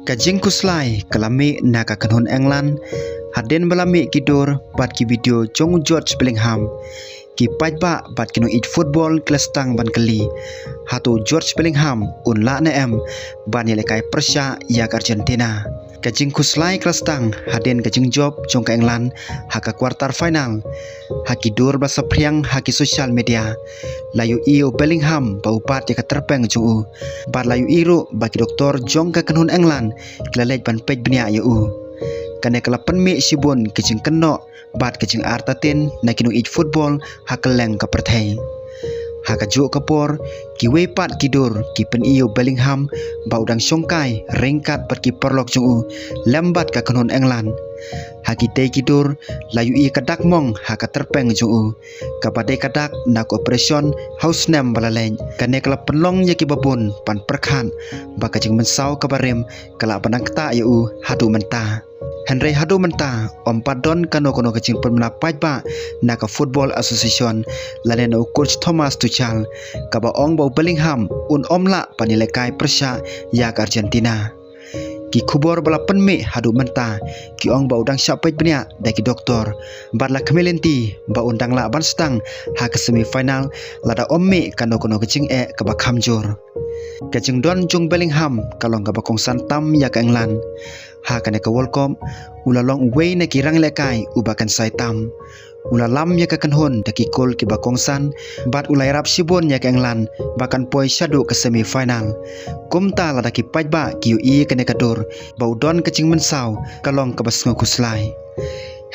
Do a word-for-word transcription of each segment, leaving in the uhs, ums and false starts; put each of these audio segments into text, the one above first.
Ka jingkhuslai ka la mih na ka kynhun England hadien ba la mih ki dur bad ki video jong u Jude Bellingham. Ki paidbah bad ki nongïeit football ki la sdang ban kylli, hato u Jude Bellingham un lah ne em ban ïalehkai pyrshah ïa ka Argentina. Ka jingkhuslai ka la sdang hadien ka jingjop jong ka England ha ka quarter final. Ha ki dur ba la saphriang ha ki social media, la ïohi u Bellingham ba u bat ïa ka tyrpeng jong u, bad la ïohi ruh ba ki doktor jong ka kynhun England ki la leit ban peit bniah ïa u. Kane ka la pynmih shibun ka jingkynnoh bad ka jingartatien na ki nongïeit football ha kylleng ka pyrthei. Ha kajuh ka por, kiwei pat ki dur ki pyni ïa u Bellingham ba u dang shongkai ryngkat bad ki paralok jong u lem bad ka kynhun England. Ha kitei ki dur, la ïohi ka dak mong ha ka tyrpeng jong u, kaba dei ka dak na ka operation ha u snem ba la leit. Kane ka la pynlong ïa kiba bun ban pyrkhat ba ka jingmynsaw kaba rim ka lah ban nang ktah ïa u haduh mynta. Hynrei haduh mynta, ym pat don kano kano ka jingpynbna paidbah na ka Football Association lane na u coach Thomas Tuchel, kaba ong ba u Bellingham un ym lah ban ïalehkai pyrshah ïa ka Argentina. Ki khubor ba la pynmih haduh mynta ki ong ba u dang shah peit bniah da ki doktor, bad la khmih lynti ba un dang lah ban sdang ha ka semi final lada ym mih kano kano ka jingeh kaba kham jur. Ka jingdon jong u Bellingham ka long kaba kongsan tam ïa ka England. Ha kane ka World Cup, u la long uwei na ki rangïalehkai uba kynsai tam. U la lam ïa ka kynhun da ki kol kiba kongsan, bad u la ïarap shibun ïa ka England ba kan poi shaduh ka semi final. Kumta lada ki paidbah ki ïohi ïa kane ka dur ba u don ka jingmynsaw, ka long kaba sngewkhuslai.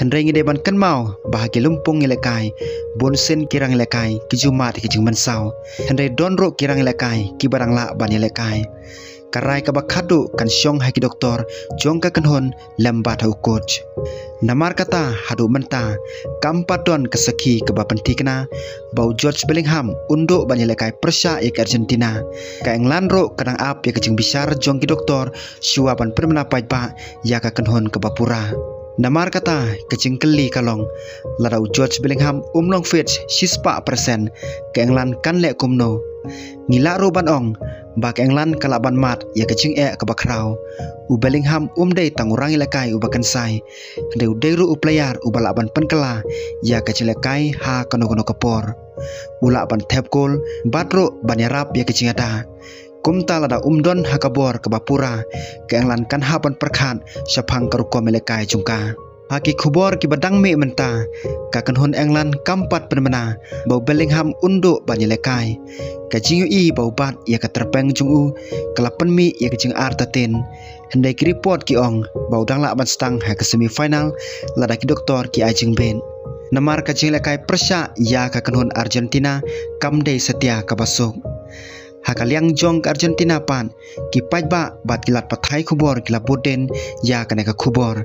Hynrei ngi dei ban kynmaw ba ha ki lympung ïalehkai, bunsien ki rangïalehkai ki ju mad ïa ka jingmynsaw. Hynrei don ruh ki rangïalehkai kiba dang lah ban ïalehkai. Ka rai kaba khadduh kan shong ha ki doktor jong ka kynhun lem bad ha u coach. Namar kata, haduh mynta kam pat don ka sakhi kaba pynthikna ba u Jude Bellingham un duh ban ïalehkai pyrshah ïa ka Argentina. Ka England ruh ka dang ap ïa ka jingbishar jong ki doktor shuwa ban pynbna paidbah ïa ka kynhun kaba pura. Namar kata, ka jingkylli ka long, lada u Jude Bellingham um long fit shispah persen, ka England kan leh kumno? Ngi lah ruh ban ong ba ka England ka lah ban mad ïa ka jingeh kaba khraw. U Bellingham um dei tang u rangïalehkai uba kynsai, hynrei u dei ruh u player uba lah ban pynkylla ïa ka jingïalehkai ha kano kano ka por. U lah ban thep kol, bad ruh ban ïarap ïa ka jingïada. Kumta lada um don ha ka bor kaba pura, ka England kan hap ban pyrkhat shaphang ka rukom ïalehkai jong ka. Ha ki khubor kiba dang mih mynta, ka kynhun England kam pat pynbna ba u Bellingham un duh ban ïalehkai. Ka jingïohi ba u bat ïa ka tyrpeng jong u ka la pynmih ïa ka jingartatien. Hynrei ki report ki ong ba u dang lah ban sdang ha ka semi final lada ki doktor ki ai jingbit. Namar ka jingïalehkai pyrshah ïa ka kynhun Argentina kam dei satia kaba suk. Ha ka liang jong ka Argentina pat, ki paidbah bad ki lad pathai khubor ki la bud dien ïa kane ka khubor.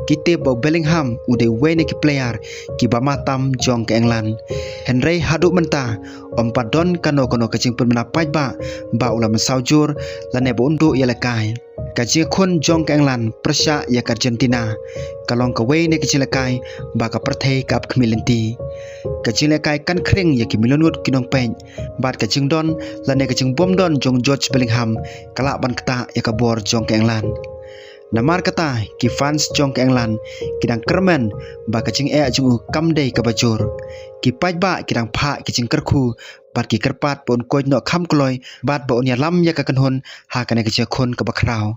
Ki tip ba u Bellingham u dei uwei na ki player kiba mad tam jong ka England. Hynrei haduh mynta, ym pat don kano kano ka jingpynbna paidbah ba u la mynsaw jur lane ba un duh ïalehkai. Ka jingïakhun jong ka England pyrshah ïa ka Argentina ka long kawei na ki jingïalehkai ba ka pyrthei ka ap khmih lynti. Ka jingïalehkai kan khring ïa ki million ngut ki nongpeit, bad ka jingdon lane ka jingbymdon jong u Jude Bellingham ka lah ban ktah ïa ka bor jong ka England. Namar kata, ki fans jong ka England ki dang kyrmen ba ka jingeh jong u kam dei kaba jur. Ki paidbah ki dang phah ki jingkyrkhu bad ki kyrpad ba un koit noh kham kloi bad ba un ïalam ïa ka kynhun ha kane ka jingïakhun kaba khraw.